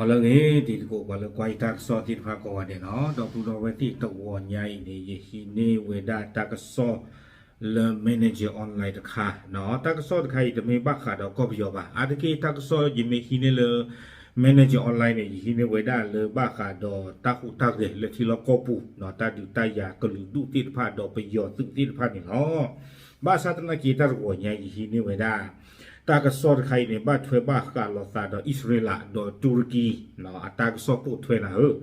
လၢအဂ့ၤ တံၤသကိး ပှၤလၢကွၢ်ယတၢ်ကစီၣ်သ့ၣ်တဖၣ်ကိးဂၤဒဲးနီၤ, ဒီပုၢ်ဒီဝဲၢ်သ့ၣ် တဂီၤညါအံၤန့ၣ် ယဟံးန့ၢ်ဝဲဒၣ်တၢ်ကစီၣ်လၢ Manager Online တခါ, တၢ်ကစီၣ်တခါအံၤ တမ့ၢ်ဘၣ်ဃးဒီးကီၢ်ပယီၤဘၣ်. အါတက့ၢ်တၢ်ကစီၣ်ယမ့ၢ်ဟံးန့ၢ်လၢ Manager Online န့ၣ် ယဟံးန့ၢ်ဝဲဒၣ်လၢဘၣ်ဃးဒီးတၢ်ဟူးတၢ်ဂဲၤလၢထံလီၢ်ကီၢ်ပူၤ, တၢ်ဒုးတၢ်ယၤကလုာ်ဒူၣ်သ့ၣ်တဖၣ် ဒီးပယီၤသုးသ့ၣ်တဖၣ်န့ၣ်လီၤ. ဘၣ်ဆၣ်သနာ်က့ တၢ်တဂီၤညါအံၤ ယဟံးန့ၢ်ဝဲဒၣ် တၢ်ကစီၣ်တခါအံၤန့ၣ် ဘၣ်ထွဲဘၣ်ဃးလိာ်သးဒီး အံၣ်စရ့လး ဒီးတူရကံ အတၢ်ကစီၣ်ပိာ်ထွဲနၤဧၢ.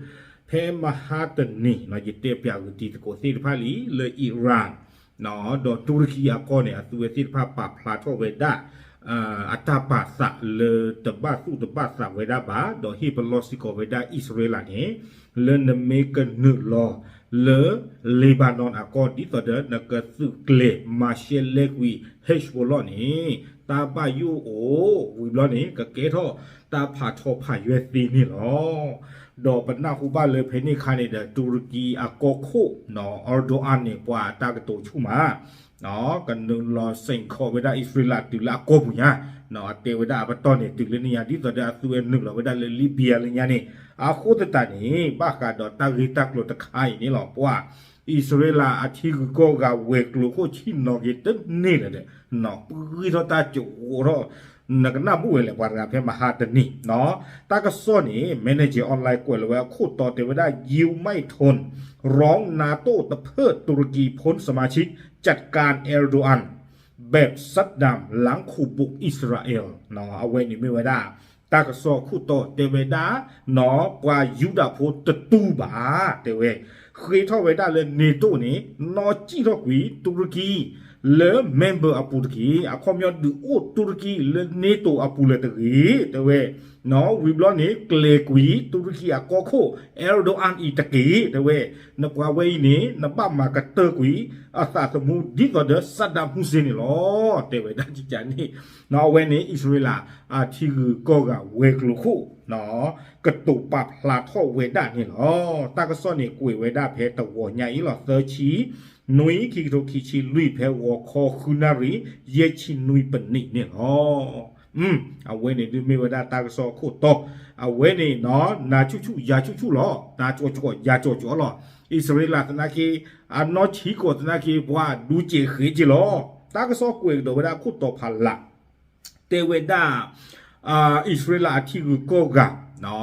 ဖဲမဟါတနံၤ ယတဲပၠးဂုာ်တံၤသကိးသ့ၣ်တဖၣ်လံ လၢ Iran ဒီးတူရကံအကီၢ်န့ၣ် အသုဝဲသ့ၣ်တဖၣ်ပာ်ဖျါထီၣ်ဝဲဒၣ် အတၢ်ပာ်သးလၢတဘၣ်သူၣ်တဘၣ်သးဝဲဒၣ်ဘၣ်, ဒီးဟ့ၣ်ပလီၢ်စ့ၢ်ကီးဝဲဒၣ်အံၣ်စရ့လးန့ၣ် လၢနမ့ၢ်ကနုာ်လီၤလၢ Lebanon အကီၢ် ဒ်သိးဒီးနကသုးကျဲၤမၤရှဲလဲကွံာ် Hezbollah န့ၣ် တၢ်ဘၣ်ယိၣ်အိၣ်ဝံၤဘျီန့ၣ် ကကဲထီၣ်တၢ်ဖးထီဖးယွဲၢ်သ့န့ၣ်လီၤ. ဒီးပနၢ်ဟူဘၣ်လၢဖဲန့ၣ်အခါန့ၣ်ဒီး တူရကံအကီၢ်ခိၣ် Erdogan န့ၣ် ပှၤတၢ်ကတိၤဆူၣ်မး ကနုာ်လီၤစ့ၢ်ကီးဝဲဒၣ်အံၣ်စရ့လးတုၤလၢအကီၢ်ပူၤညါ, အတဲဝဲဒၣ်အပတီၢ်န့ၣ် တုၤလၢန့ၣ်ညါ ဒ်သိးဒီးအသုဝဲနုာ်လီၤဝဲဒၣ်လၢ Libya လၢညါန့ၣ်, အဃိသတးန့ၣ် ဘၣ်ဃးဒီးတၢ်ဂ့ၢ်တၢ်ကျိၤတခါအံၤန့ၣ်လီၤ. ပှၤအံၣ်စရ့လးအထံဂုၤကီၢ်ဂၤဝဲၤကျိၤခိၣ်ဆ့ၣ်နီၤက့ၤတန့ၢ်လၢၤဒီး ပဂံၢ်ထီၣ်တၢ်ကဝီၤထီၣ် နကနၢ်ဘူၣ်ဝဲလဲၣ် ပှၤတဂၤဖဲမဟါတနံၤ, တၢ်ကစီၣ်န့ၣ် Manager Online ကွဲးလီၤဝဲအခိၣ်တီတဲဝဲဒၣ် ယူမံးထူၣ် ร้อง NATO တဖၢၣ် ตุรกีพ้นสมาชิก จัดการ เอร์โดอัน แบบซัดดัม หลังขู่บุกอิสราเอล အဝဲန့ၣ်မ့ၢ်ဝဲဒၣ် တၢ်ကစီၣ်ခိၣ်တီတဲဝဲဒၣ် နီၢ် ပှၤယူဒၤဖိတတူၢ်ဘၣ် တဲဝဲ ဃ့ထီၣ်ဝဲဒၣ်လၢ NATO န့ၣ် နီၢ်ကံၣ်ထီၣ်ကွံာ် တူရကံ လၢ member အပူၤတက့ၢ်. အခီပညီဒုးအိၣ်တူရကံလၢ NATO အပူၤလၢၤတဂ့ၤ တဲဝဲ ဝံၤဘျီန့ၣ် ကျဲၤကွံာ် တူရကံအကီၢ်ခိၣ် Erdogan အံၤတက့ၢ် တဲဝဲ နပှၤဝဲအံၤန့ၣ် နဘၣ်မၤကတၢၢ်ကွံာ် အသးသမူဒ်သိးဒီး Saddam Hussein န့ၣ်လီၤ တဲဝဲဒၣ်န့ၣ် အဝဲန့ၣ် အံၣ်စရ့လး အထံဂုၤကီၢ်ဂၤဝဲၤကျိၤခိၣ် ကတိၤပာ်ဖျါထီၣ်ဝဲဒၣ်န့ၣ်လီၤ. တၢ်ကစီၣ်န့ၣ်ကွဲးဝဲဒၣ်ဖဲတဂီၤညါအံၤလီၤ သၢဆံနွံ ခံကထိခံဆံလွံၢ် ဖဲဂီၤခီဃုနၣ်ရံၣ် ယဲၢ်ဆံနွံပနံးန့ၣ်လီၤ. အဝဲန့ၣ်ဒုးမ့ၢ်ဝဲဒၣ်တၢ်ကစီၣ်အခိၣ်တီ, အဝဲန့ၣ် နၤဆူၣ်ဆူၣ်ယၤဆူၣ်ဆူၣ်လီၤ, နၤကၠီကၠီယၤကၠီကၠီလီၤ. အံၣ်စရ့လးသနာ်က့ အနီၢ်ဆံးကီးသနာ်က့ ပှၤဒူးစဲးဃ့က့ၤလီၤ. တၢ်ကစီၣ်ကွဲးကဒီးဝဲဒၣ်ခိၣ်တီဖးလး တဲဝဲဒၣ် အံၣ်စရ့လးအထံဂုၤကီၢ်ဂၤ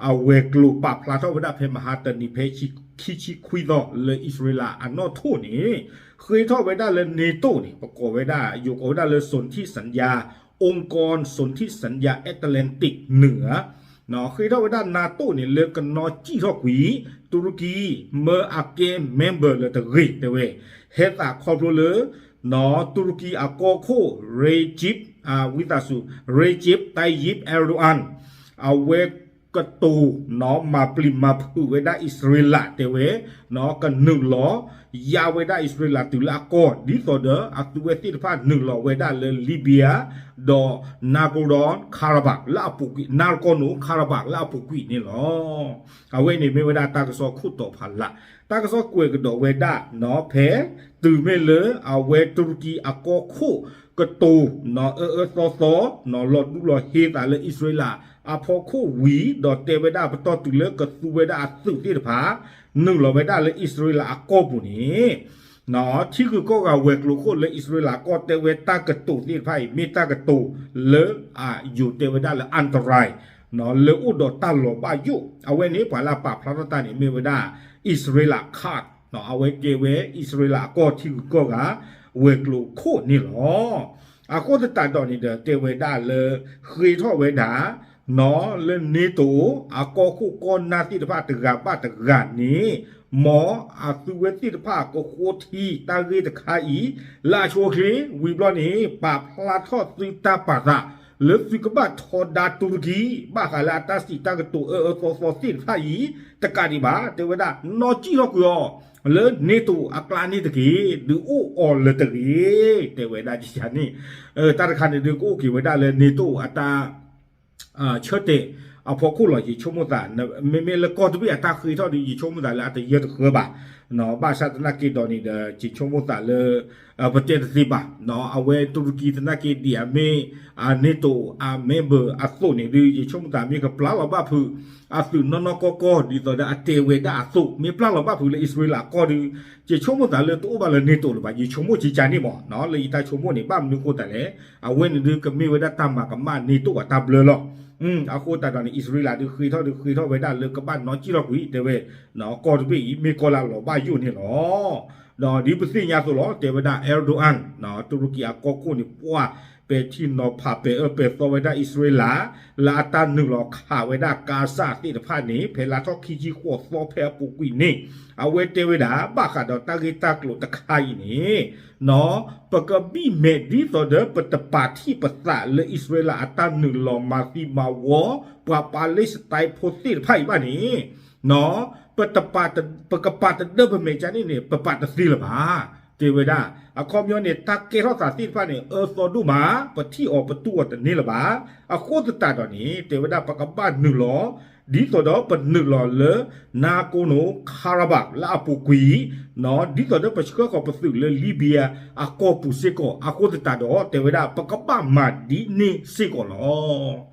အဝဲၤကျိၤပာ်ဖျါထီၣ်ဝဲဒၣ်ဖဲမဟါတနံၤ ဖဲခံဆံခွံသီလၢအံၣ်စရ့လးအနီၣ်ထိၣ်န့ၣ် ဃ့ထီၣ်ဝဲဒၣ်လၢ NATO န့ၣ် ပကိးဝဲဒၣ် ယိၤကိးဝဲဒၣ်လၢ สนธิสัญญา องค์กรสนธิสัญญา Atlantic เหนือ ဃ့ထီၣ်ဝဲဒၣ် NATO န့ၣ် လၢကနီၢ်ကံၣ်ထီၣ်ကွံာ် တူရကံ မၢအကဲ member လၢၤတဂ့ၤ တဲဝဲ ဟဲသးခီဖျိလၢ တူရကံအကီၢ်ခိၣ် Recep ဝံသးစူၤ Recep Tayyip Erdogan အဝဲကတိၤ မၤပျံၤမၤဖုးဝဲဒၣ်အံၣ်စရ့လး တဲဝဲ ကနုာ်လီၤယါဝဲဒၣ်အံၣ်စရ့လးတုၤလၢအကီၢ် ဒ်သိးဒီးအသုဝဲသ့ၣ်တဖၣ်နုာ်လီၤဝဲဒၣ်လၢ Libya ဒီး Nagorno-Karabakh လၢအပူၤကွံာ် Nagorno-Karabakh လၢအပူၤကွံာ်န့ၣ်လီၤ. အဝဲန့ၣ်မ့ၢ်ဝဲဒၣ်တၢ်ကစီၣ်ခိၣ်တီဖးလး, တၢ်ကစီၣ်ကွဲးကဒီးဝဲဒၣ် ဖဲ တုၤမ့ၢ်လၢအဝဲတူရကံအကီၢ်ခိၣ် ကတိၤ အၢအၢသီသီ လီၤဒူလီၤဟ့သးလၢအံၣ်စရ့လးအဖီခိၣ်ဝံၤ ဒီးတဲဝဲဒၣ်ပတီၢ်တုၤလၢကသူဝဲဒၣ်အသုးသ့ၣ်တဖၣ် နုာ်လီၤဝဲဒၣ်လၢအံၣ်စရ့လးအကီၢ်ပူၤန့ၣ် ထံဂုၤကီၢ်ဂၤဝဲၤကျိၤခိၣ်လၢအံၣ်စရ့လးကီၢ်တဲဝဲတၢ်ကတိၤသ့ၣ်တဖၣ်အံၤ မ့ၢ်တၢ်ကတိၤလၢအယိၤတဲဝဲဒၣ်လၢ อันตราย လၢအိၣ်ဒီးတၢ်လီၤဘၣ်ယိၣ် အဝဲန့ၣ်ပှၤလၢအပာ်ဖျါထီၣ်တၢ်န့ၣ်မ့ၢ်ဝဲဒၣ် အံၣ်စရ့လး Kurd အဝဲကဲဝဲအံၣ်စရ့လးအကီၢ်ထံဂုၤကီၢ်ဂၤ ဝဲၤကျိၤခိၣ်န့ၣ်လီၤ. အဃိသတးဒီးန့ၣ်ဒီး တဲဝဲဒၣ်လၢ ဃ့ထီၣ်ဝဲဒၣ် လၢ NATO အကီၢ်ခိၣ်ကီၢ်နၢ်သ့ၣ်တဖၣ်တဂၤဘၣ်တဂၤန့ၣ် မ်အသုဝဲသ့ၣ်တဖၣ်ကဃိထံတၢ်ဂ့ၢ်တခါအံၤ လၢအဆိအချ့ ဝံၤဘျီန့ၣ် ပာ်ဖျါထီၣ်သုတၢ်ပာ်သး လၢသုကဘၣ်ထီဒါတူရကံ ဘၣ်ဃးလၢအတၢ်စံးတၢ်ကတိၤအၢအၢသီသီသ့ၣ်တဖၣ်အံၤ တကးဒံးဘၣ် တဲဝဲဒၣ် နီၢ်ကံၣ်ထီၣ်ကွံာ်အီၤ လၢ NATO အကျါန့ၣ်တက့ၢ် ဒုးအိၣ်အီၤလၢၤတဂ့ၤ တဲဝဲဒၣ်န့ၣ် တၢ်တခါန့ၣ်ဒုးကအိၣ်က့ၤဝဲဒၣ်လၢ NATO အတၢ် ဆၢတဲာ်အဖီခိၣ်လီၤ ယဆိကမိၣ်သး မ့မ့ၢ်လၢကီၢ်တဘ့ၣ်အတၢ်ဃ့ထီၣ်ဒီး ယဆိကမိၣ်သးလၢအတယၢတဃၢဘၣ် ဘၣ်ဆၣ်သနာ်က့ဒီးန့ၣ်ဒီး ယဆိကမိၣ်သးလၢ ပတဲတသ့ဘၣ်, အဝဲတူရကံသနာ်က့ဒ်အမ့ၢ် NATO အ member အသိးန့ၣ်ဒုး ယဆိကမိၣ်သးမ့ၢ်ကပျၢ်လီၤဘၣ်ဖုး အသုးနီၢ်နီၢ်ကီၢ်ကီၢ် ဒ်သိးဒီးအတဲဝဲဒၣ်အသိး မ့ၢ်ပျၢ်လီၤဘၣ်ဖုးလၢအံၣ်စရ့လးအကီၢ်ဒုး ယဆိကမိၣ်သးလၢတအိၣ်ဘၣ်လၢ NATO လၢၤဘၣ်, ယဆိကမိၣ်ကကန့ၣ်မး, လၢယတၢ်ဆိကမိၣ်န့ၣ် ဘၣ်မနုၤအဃိသတးလဲၣ်, အဝဲန့ၣ်ဒုးကမ့ၢ်ဝဲဒၣ်တၢ်မၤကမၣ် NATO အတၢ်ဘျၢလီၤ. အဃိသတးဒီးန့ၣ် အံၣ်စရ့လးဒုးဃ့ထီၣ်ဒုးဃ့ထီၣ်ဝဲဒၣ်လၢကဘၣ်နီၣ်ကံၣ်ထီၣ်ကွံာ် တဲဝဲ ကီၢ်တဘ့ၣ်အံၤ မ့ၢ်ကီၢ်လၢအလီၤဘၣ်ယိၣ်န့ၣ်လီၤ. ဒီးဒ်ပသ့ၣ်ညါအသိးလီၤ, တဲဝဲဒၣ် Erdogan တူရကံအကီၢ်ခိၣ်န့ၣ် ပှၢ်ပဲာ်ထံနီၤဖးပဲာ်အၢပဲာ်သီဝဲဒၣ်အံၣ်စရ့လး လၢအတၢ်နုာ်လီၤခးဝဲဒၣ်ကါစၢ်သ့ၣ်တဖၣ်န့ၣ် ဖဲလါထီၣ်ခံဆံဃိးသီဖဲအပူၤကွံာ်န့ၣ် အဝဲတဲဝဲဒၣ် ဘၣ်ဃးဒီးတၢ်ဂ့ၢ်တၢ်ကျိၤတခါအံၤန့ၣ် ပကဘံၣ်မဲာ်ဒ်သိးဒီးပတပာ်ထံၣ်ပသးလၢအံၣ်စရ့လးအတၢ်နုာ်လီၤမၤသံမၤဝီ ပှၤပၤလ့းစတၢ်ဖိသ့ၣ်တဖၣ်အံၤဘၣ်န့ၣ် ပတပာ်တ ပကပာ်တဒၢပမဲာ်ကန့ၣ်န့ၣ် ပပာ်တသ့လၢၤဘၣ်. တဲဝဲဒၣ် အခီပညီန့ၣ် တၢ်ကဲထီၣ်သးသ့ၣ်တဖၣ်န့ၣ် အၢသီဒိၣ်မး ပထံၣ်အီၤပတူၢ်အီၤတန့ၢ်လၢၤဘၣ်. အဃိသတးဒီးန့ၣ် တဲဝဲဒၣ် ပကဘၣ်နုာ်လီၤ ဒ်သိးဒီးပနုာ်လီၤလၢ Nagorno-Karabakh လၢအပူၤကွံာ် ဒ်သိးဒီးပဆှၢဃီၤပသုးလၢ Libya အကီၢ်ပူၤစ့ၢ်ကီး အဃိသတးဒီး တဲဝဲဒၣ် ပကဘၣ်မၤဒ်န့ၣ်စ့ၢ်ကီးလီၤ.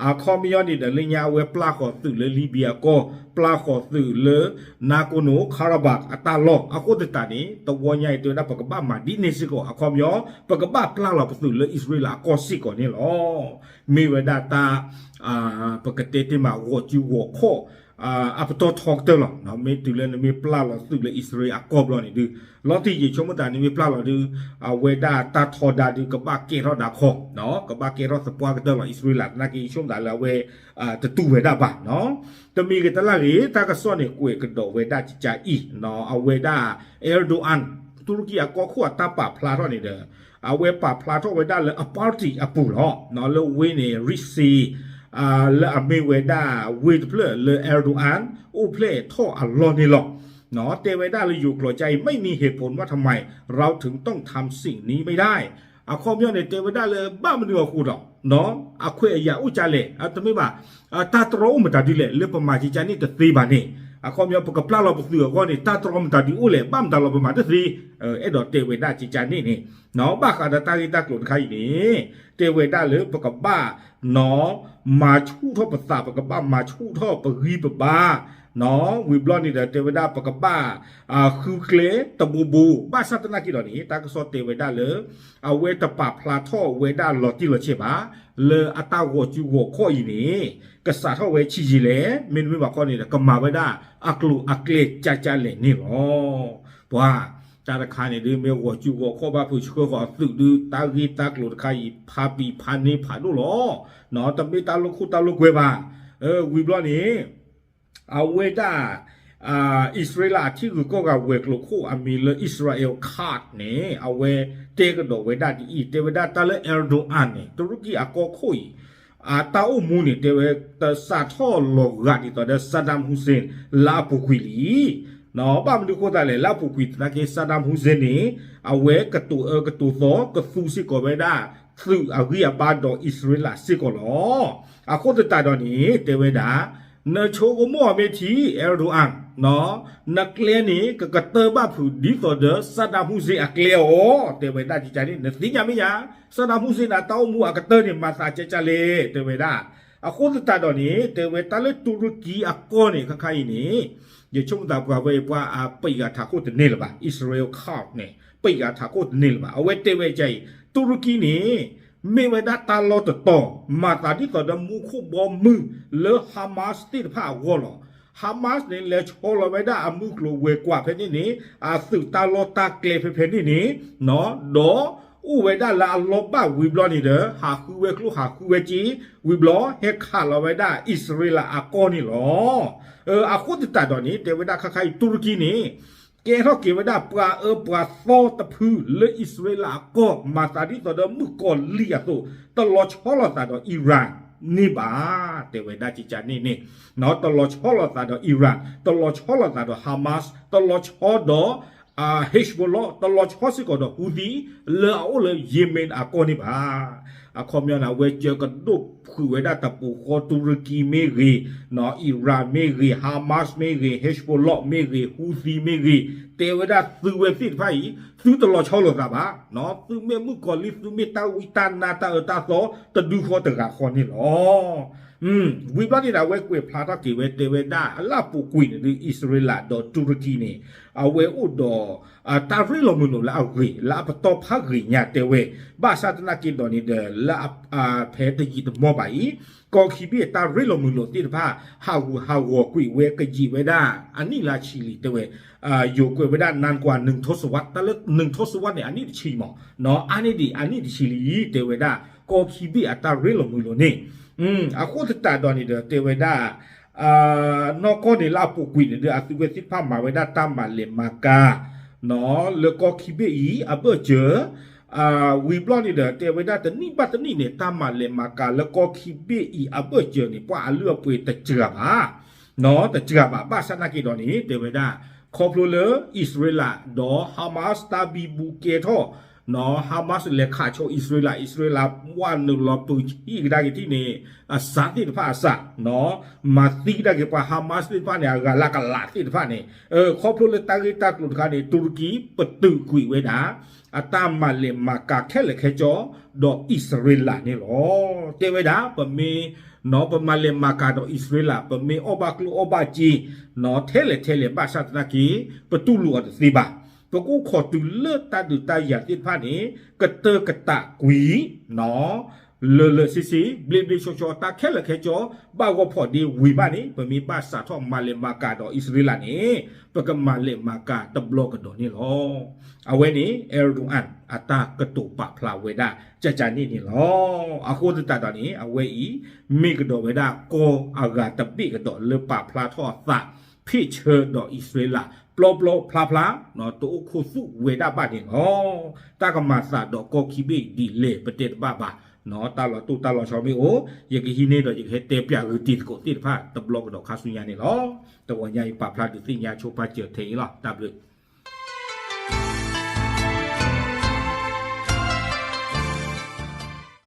အခီပညီန့ၣ်ဒီး လၢညါအဝဲပျၢ်ဃီၤသုးလၢ Libya အကီၢ် ပျၢ်ဃီၤသုးလၢ Nagorno-Karabakh အတၢ်လီၢ် အဃိသတးန့ၣ် တဝီညါအံၤတဲဝဲဒၣ် ပကဘၣ်မၤဒ်န့ၣ်စ့ၢ်ကီး အခီပညီ ပကဘၣ်ပျၢ်လီၤပသုးလၢအံၣ်စရ့လးအကီၢ်စ့ၢ်ကီးန့ၣ်လီၤ. မ့ၢ်ဝဲဒၣ်တၢ် ပကတဲတ့ၢ်မး ဂီၤစုဂီၤခီၣ် အပတီၢ်ထီကတၢၢ်လီၤ. မ့ၢ်တုၤလၢနမ့ၢ်ပျၢ်လီၤသုးလၢအံၣ်စရ့လးအကီၢ်ဘျီန့ၣ်ဒုး လီၤတံၢ်ယဆိကမိၣ်သးနမ့ၢ်ပျၢ်လီၤဒုး အဝဲဒၣ်တၢ်ထီဒါဒုး ကဘၣ်ကဲထီၣ်ဒၣ်ခီ ကဘၣ်ကဲထီၣ်သပှၢ်ကတၢၢ်လီၤ. အံၣ်စရ့လးသနာ်က့ ယဆိကမိၣ်သးလၢအဝဲ တတူၢ်ဝဲဒၣ်ဘၣ် တမံၤဂ့ၤတလၢ်ဂ့ၤ တၢ်ကစီၣ်န့ၣ် ကွဲးကဒီးဝဲဒၣ်ကကအံၤ အဝဲဒၣ် Erdogan တူရကံအကီၢ်ခိၣ်အတၢ်ပာ်ဖျါထီၣ်န့ၣ်ဒီး အဝဲပာ်ဖျါထီၣ်ဝဲဒၣ်လၢအ party အပူၤလီၤ. လၢဝ့ၢ်န့ၣ် Rize လၢအမ့ၢ်ဝဲဒၣ်ဝ့ၢ်တဖျၢၣ်လၢ Erdogan အိၣ်ဖျဲၣ်ထီၣ်အလီၢ်န့ၣ်လီၤ. တဲဝဲဒၣ်လၢယိၤကျိာ်ကကအံၤ ไม่มีเหตุผลว่าทำไมเราถึงต้องทำสิ่งนี้ไม่ได้ အခီပညီန့ၣ် တဲဝဲဒၣ်လၢဘၣ်မနုၤအဃိဒီး အခွဲးအယာ်အိၣ်ကလဲၣ်, တမ့ၢ်ဘၣ် တၢ်တြီအိၣ်မတၤဒ်လဲၣ် လၢပမၤကကန့ၣ်တသ့ဘၣ်န့ၣ် အခီပညီ ပကပျၢ်လီၤပသုးအဂီၢ်န့ၣ် တၢ်တြီမတၤဒ်အိၣ်လဲၣ် ဘၣ်မတၤလီၤပမၤတသ့, အဲၣ်ဒိးတဲဝဲဒၣ်ကကန့ၣ်န့ၣ် ဘၣ်ဃးဒီးတၢ်ဂ့ၢ်တၢ်ကျိၤတခါအံၤန့ၣ် တဲဝဲဒၣ်လၢပကဘၣ် မၤဆူၣ်ထီၣ်ပသး ပကဘၣ်မၤဆူၣ်ထီၣ်ပဂံၢ်ပဘါ ဝံၤဘျီန့ၣ်ဒီး တဲဝဲဒၣ်ပကဘၣ် ဃုကျဲတဘိဘိ ဘၣ်ဆၣ်သနာ်က့ဒီးန့ၣ် တၢ်ကစီၣ်တဲဝဲဒၣ်လၢ အဝဲတပာ်ဖျါထီၣ်ဝဲဒၣ်လီၤတံၢ်လီၤဆဲးဘၣ် လၢအတၢ်ဂီၤစုဂီၤခီၣ်အံၤန့ၣ် ကစးထီၣ်ဝဲဆံးယံာ်လဲၣ် မ့တမ့ၢ်ဘၣ်ခီန့ၣ်ဒီး ကမၤဝဲဒၣ်အကျိၤအကျဲကကလဲၣ်န့ၣ်လီၤ. ပှၤ တၢ်တခါန့ၣ်ဒုး မ့ၢ်ဂီၤစုဂီၤခီၣ်ဘၣ်ဖုးဆှၢဃီၤအသုးဒုး တၢ်ဂ့ၢ်တၢ်ကျိၤတခါအံၤ ဖးပံၤဖးန့ၢ်ဖးဒိၣ်လီၤ. တမ့ၢ်တၢ်လိာ်ခိၣ်တၢ်လိာ်ကွဲဘၣ်. ဝံၤဘျီန့ၣ် အဝဲဒၣ် အံၣ်စရ့လးအထံဂုၤကီၢ်ဂၤဝဲၤကျိၤခိၣ်အမံၤလၢ Israel Katz န့ၣ် အဝဲတဲကဒီးဝဲဒၣ်ဒ်အံၤ တဲဝဲဒၣ်တၢ်လၢ Erdogan န့ၣ် တူရကံအကီၢ်ခိၣ်အံၤ အတၢ်အိၣ်မူန့ၣ် တဲဝဲ တစးထီၣ်လီၤဂာ်ဒ်သိးဒီး Saddam Hussein လၢအပူၤကွံာ်လံ. ဘၣ်မနုၤအဃိသတးလဲၣ် လၢအပူၤကွံာ်သနာ်က့ Saddam Hussein န့ၣ် အဝဲကတိၤအၢကတိၤသီ ကသူစ့ၢ်ကီးဝဲဒၣ် သုးအဂံၢ်အဘါဒီးအံၣ်စရ့လးစ့ၢ်ကီးလီၤ. အဃိသတးဒီးန့ၣ် တဲဝဲဒၣ် နဆိကမိၣ်အီၤမ့ၢ်ထံ Erdogan နကျဲန့ၣ် ကကတၢၢ်ဘၣ်ဖုးဒ်သိးဒီး Saddam Hussein အကျဲအီၤ တဲဝဲဒၣ်ကကန့ၣ် နသ့ၣ်ညါမ့ၢ်ညါ Saddam Hussein အတၢ်အိၣ်မူအကတၢၢ်န့ၣ် မၤသးကကလဲၣ် တဲဝဲဒၣ်. အဃိသတးဒီးန့ၣ် တဲဝဲတၢ်လၢတူရကံအကီၢ်န့ၣ် ခါခါအံၤန့ၣ် ယဆိကမိၣ်သးပှၤဝဲအံၤ ပှၤအပံးဂၤထးခိၣ်တန့ၢ်လၢၤဘၣ် Israel Katz န့ၣ် ပံးဂၤထးခိၣ်တန့ၢ်လၢၤဘၣ်. အဝဲတဲဝဲကအံၤ တူရကံန့ၣ် မ့ၢ်ဝဲဒၣ်တၢ်လီၢ်တတီၤ မၤသးဒ်သိးဒီးမူခိၣ်ဘီမုၢ်လၢ Hamas သ့ၣ်တဖၣ်အဂီၢ်လီၤ. Hamas န့ၣ် လဲၤဆီလီၤဝဲဒၣ်အမုၢ်ကျိၤဝဲၤကွာ်ဖဲန့ၣ်န့ၣ် အသုးတၢ်လီၢ်တၢ်ကျဲဖဲဖဲန့ၣ်န့ၣ် ဒီးအိၣ်ဝဲဒၣ်လၢအလီၢ်ဘၣ်ဝံၤဘျီန့ၣ်ဒီး ဟးဃုဝဲကျိၣ်ဟးဃုဝဲစ့ ဝံၤဘျီ ဟဲခးလီၤဝဲဒၣ်အံၣ်စရ့လးအကီၢ်န့ၣ်လီၤ. အဃိသတးဒီးန့ၣ် တဲဝဲဒၣ်ခါခါအံၤ တူရကံန့ၣ် ကဲထီၣ်က့ၤဝဲဒၣ်ပှၤအၢပှၤသီတဖုလၢအံၣ်စရ့လးအကီၢ် မၤသးဒ်သိးဒီးမုၣ်ကီၤလံၢ်အသိး တလီၤဆီလိာ်သးဒီး Iran န့ၣ်ဘၣ် တဲဝဲဒၣ်ကကန့ၣ်န့ၣ် တလီၤဆီလိာ်သးဒီး Iran တလီၤဆီလိာ်သးဒီး Hamas တလီၤဆီဒီး Hezbollah တလီၤဆီစ့ၢ်ကီးဒီး Houthi လၢအအိၣ်လၢ Yemen အကီၢ်န့ၣ်ဘၣ်. အခီပညီန့ၣ် အဝဲစၢၤကဒိၣ်ဖုးဝဲဒၣ်တပူၤဃီ တူရကံမ့ၢ်ဂ့ၤ, အံရၣ်မ့ၢ်ဂ့ၤ, Hamas မ့ၢ်ဂ့ၤ, Hezbollah မ့ၢ်ဂ့ၤ, Houthi မ့ၢ်ဂ့ၤ, တဲဝဲဒၣ်သုဝဲသ့ၣ်တဖၣ်အံၤ သုတလီၤဆီလိာ်သးဘၣ်, သုမ့ၢ်မုၣ်ကီၤလံၢ် သုမ့ၢ်တၢ်ဝံတၢ်နါတၢ်အၢတၢ်သီ တဒုဃီတဂၤဃီန့ၣ်လီၤ. ဝံၤဘျီန့ၣ်ဒီး အဝဲကွဲးဖျါထီၣ်က့ၤဝဲ တဲဝဲဒၣ် လၢအပူၤကွံာ်န့ၣ်ဒုး အံၣ်စရ့လးဒီးတူရကံန့ၣ် အဝဲအိၣ်ဒီး တၢ်ရ့လိာ်မုာ်လိာ်လၢအဂ့ၤ လၢအပတီၢ်ဖးဂ့ၤညါတဲဝဲ, ဘၣ်ဆၣ်သနာ်က့ဒီးန့ၣ်ဒီး လၢအဖဲတယံာ်တမီၢ်ဘၣ်အံၤ ကီၢ်ခံဘ့ၣ်အတၢ်ရ့လိာ်မုာ်လိာ်သ့ၣ်တဖၣ် ဟးဂူာ်ဟးဂီၤကွံာ်ဝဲကယံာ်ဝဲဒၣ် အနံၣ်လၢဆံလံတဲဝဲ, ယိၤကွဲးဝဲဒၣ် နၢနကွၢ် နုၢ်ထိစဝါ တၢ်လၢနုၢ်ထိစဝါန့ၣ် အနံၣ်တဆံမး, အါန့ၢ်ဒံး အနံၣ်တဆံလံ တဲဝဲဒၣ် ကီၢ်ခံဘ့ၣ်အတၢ်ရ့လိာ်မုာ်လိာ်န့ၣ်, အဃိသတးဒီးန့ၣ်ဒီး တဲဝဲဒၣ် နီၢ်ကီၢ်န့ၣ်လၢအပူၤကွံာ်န့ၣ်ဒီး အသုဝဲသ့ၣ်တဖၣ်မၤဝဲဒၣ်တၢ်မၤလဲၤမၤကၤ လၢကီၢ်ခံဘ့ၣ်အံၤအဘၢၣ်စၢၤ, ဝံၤဘျီန့ၣ်ဒီး တဲဝဲဒၣ်တနံၣ်ဘၣ်တနံၣ်န့ၣ် တၢ်မၤလဲၤမၤကၤလၢကီၢ်ခံဘ့ၣ်အံၤအဘၢၣ်စၢၤန့ၣ် ပှၤအလုၢ်အပှ့ၤတစှၤဘၣ်, တစှၤဘၣ် ဘၣ်ဆၣ်သနာ်က့ဒီးန့ၣ် တဲဝဲဒၣ် ခီဖျိလၢအံၣ်စရ့လးဒီး Hamas တၢ်ဘံဘူကဲထီၣ် Hamas လဲၤခးဆိအံၣ်စရ့လး အံၣ်စရ့လး ဝဲနုာ်လီၤပၢၤဆံးကဒါက့ၤထံၣ်န့ၣ် အစးသ့ၣ်တဖၣ်အစး မၤသံကဒါက့ၤပှၤ Hamas သ့ၣ်တဖၣ်န့ၣ် အဂၤလၢကလးသ့ၣ်တဖၣ်န့ၣ်, ခီဖျိလၢတၢ်ဂ့ၢ်တၢ်ကျိၤတခါန့ၣ် တူရကံပတုာ်ကွံာ်ဝဲဒၣ် အတၢ်မၤလဲၤမၤကၤခဲလၢာ်ခဲဆ့ ဒီးအံၣ်စရ့လးန့ၣ်လီၤ. တဲဝဲဒၣ် ပမ့ၢ် ပမၤလဲၤမၤကၤဒီးအံၣ်စရ့လး ပမ့ၢ်အီၣ်ဘၣ်ကျိၣ်အီၣ်ဘၣ်စ့ ထဲလဲၣ်ထဲလဲၣ် ဘၣ်ဆၣ်သနာ်က့ ပတူၢ်လိာ်အီၤတသ့ဘၣ်. ပကအိၣ်ခိးတုၤလၢတၢ်ဒုးတၢ်ယၤသ့ၣ်တဖၣ်န့ၣ် ကတၢၢ်ကတးကွံာ် လၢာ်လၢာ်ဆ့ဆ့ ဘျ့ဘျ့ဆှီဆှီ တၢ်ခဲလၢာ်ခဲဆ့ ဘၣ်ဂီၢ်ဖီၣ်ဒ့ဝံၤဘၣ်န့ၣ် ပမ့ၢ်ဘၣ်စးထီၣ်မၤလဲၤမၤကၤဒီးအံၣ်စရ့လးန့ၣ် ပကမၤလဲၤမၤကၤတဘျီကဒီးန့ၣ်လီၤ. အဝဲန့ၣ် Erdogan အတၢ်ကတိၤပာ်ဖျါဝဲဒၣ် ကကန့ၣ်န့ၣ်လီၤ. အဃိသတးဒီးန့ၣ် အဝဲအံၤ မ့ၢ်ကဒီးဝဲဒၣ်ကီၢ်အဂၤတဘ့ၣ်ကဒီးလၢပာ်ဖျါထီၣ်အသး ဖ့ၣ်ဆၢဒီးအံၣ်စရ့လး ပျီပျီဖျါဖျါ တအိၣ်ခိၣ်သူၣ်ဝဲဒၣ်ဘၣ်န့ၣ်လီၤ. တၢ်ကမၤသးဒီးကီၢ်ခံဘ့ၣ်ဒ်လဲၣ် ပတဲတဘၣ်ဘၣ်, တၢ်လီၤတိၢ်တၢ်လီၤဆီမ့ၢ်အိၣ် ယကဟံးန့ၢ်ဒီးယကဟဲတဲပၠးဂုာ်တံၤသကိးသ့ၣ်တဖၣ် တဘျီကဒီးခါဆူညါန့ၣ်လီၤ. တဂီၤညါအံၤပာ်ဖျါဒုးသ့ၣ်ညါဆိပာ်စၢၤထဲအံၤလီၤ. တၢ်ဘျုး